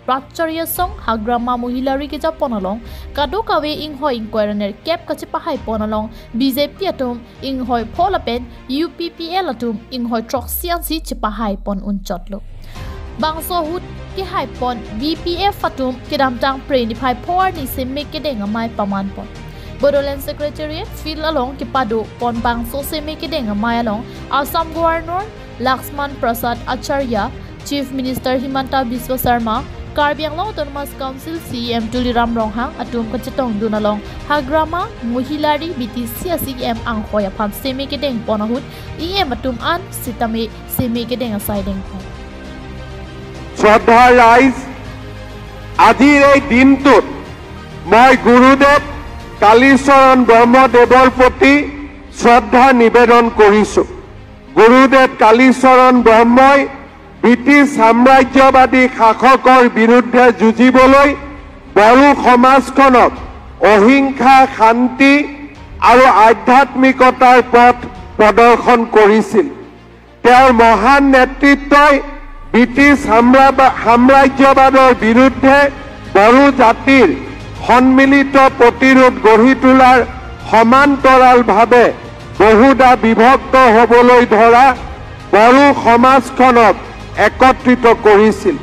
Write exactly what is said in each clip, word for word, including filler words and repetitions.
Pracharya Song Hagrama Mohila Ri kejapon along kadokave inghoi ingkoi ra nerkep kachepahai pon along B J P atum inghoi pho lapen U P P L atum inghoi throksi ansi chepahai pon unchotlo. Bangso ahut kehai pon B P F atum kedamtang Phre niphai pho arni seme kedeng amei paman pon. Bodoland Secretariat Field along kepado pon bangso seme kedeng amei along Assam Governor Laxman Prasad Acharya, Chief Minister Himanta Biswa Sarma, Karbi Anglong Autonomous Council C E M Tuliram Ronghang atum kachetongdun along Hagrama Mohila Ri B T C a-C E M anghoi aphan seme kedeng pon ahut E M atum an sitame seme kedeng asai dengpon. শ্ৰদ্ধাৰ ৰাইজ, আজিৰ এই দিনটোত মই গুৰুদেৱ কালীচৰণ ব্ৰহ্মদেৱৰ প্ৰতি শ্ৰদ্ধা নিবেদন কৰিছো। গুৰুদেৱ কালীচৰণ ব্ৰহ্মই ব্ৰিটিছ সাম্ৰাজ্যবাদী শাসকৰ বিৰুদ্ধে যুঁজিবলৈ বড়ো সমাজখনক অহিংসা, শান্তি আৰু আধ্যাত্মিকতাৰ পথ প্ৰদৰ্শন কৰিছিল। তেওঁৰ মহান নেতৃত্বই ব্ৰিটিছ সাম্ৰা-, সাম্ৰাজ্যবাদৰ বিৰুদ্ধে বড়ো জাতিৰ সন্মিলিত প্ৰতিৰোধ গঢ়ি তোলাৰ সমান্তৰালভাৱে বহুধা বিভক্ত হ'বলৈ ধৰা বড়ো সমাজখনক একত্ৰিত কৰিছিল।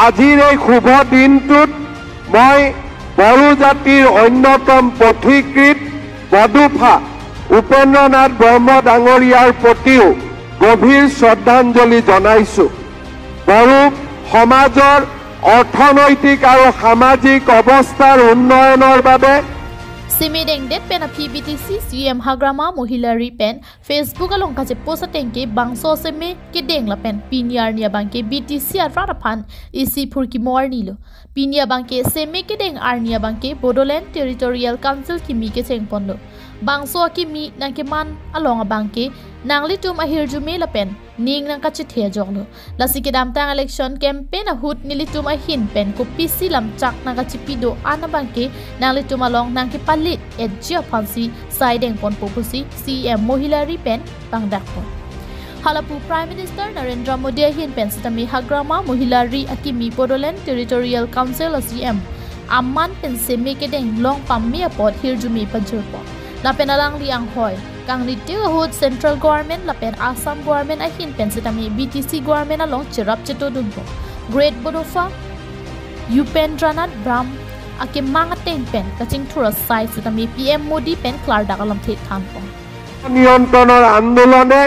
আজিৰ এই শুভ দিনটোত মই বড়ো জাতিৰ অন্যতম পথিকৃৎ বডোফা উপেন্দ্ৰনাথ ব্ৰহ্ম ডাঙৰীয়াৰ প্ৰতিও গভীৰ শ্ৰদ্ধাঞ্জলি জনাইছো। বড়ো সমাজৰ অৰ্থনৈতিক আৰু সামাজিক অৱস্থাৰ উন্নয়নৰ বাবে Seme dengdet pen aphi B T C C E M Hagrama Mohila Ri pen Facebook along kachepost ateng ke bangso seme kedeng lapen pini arni abang ke B T C arat aphan isi phurkimo arni lo. Pini abang ke seme kedeng arni abang ke Bodoland Territorial Council kimi kecheng ponlo. Bangso akimi nangkeman along abang ke nanglitum ahirjume lapen ning nangkachethe ajoklo. Lasi kedamtang election campaign ahut nelitum ahin pen kopisi lamchak nangkachipi do-an abang ke nanglitum along nangkepalit etji aphansi sai dengponpo pusi C E M Mohila Ri pen pangdakpon. Halapu Prime Minister Narendra Modi ahin pen sitame Hagrama Mohila Ri akimi Bodoland Territorial Council a-C E M aman pen seme kedeng long pame apot hirjume pajirpon. Lapen alangli anghoi kangni tiu ahut Central Government lapen Assam Government ahin pen sitame B T C Government along cherap chetodunpo. Great Bodofa Upendranath Bram akemang ateng pen kachingthur asai sitame P M Modi pen klardak alamthe thanpon. নিয়ন্ত্ৰণৰ আন্দোলনে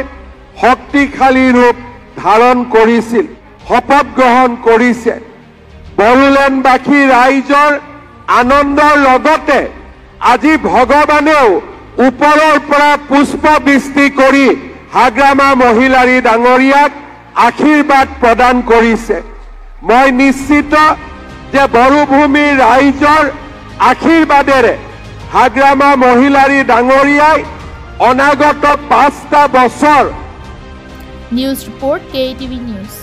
শক্তিশালী ৰূপ ধাৰণ কৰিছিল, শপত গ্ৰহণ কৰিছে। বড়োলেণ্ডবাসী ৰাইজৰ আনন্দৰ লগতে আজি ভগৱানেও ওপৰৰ পৰা পুষ্প বৃষ্টি কৰি হাগ্ৰামা মহিলাৰী ডাঙৰীয়াক আশীৰ্বাদ প্ৰদান কৰিছে। মই নিশ্চিত যে বড়োভূমিৰ ৰাইজৰ আশীৰ্বাদেৰে হাগ্ৰামা মহিলাৰী ডাঙৰীয়াই অনাগত পাঁচটা বছৰ News report, K A T V News.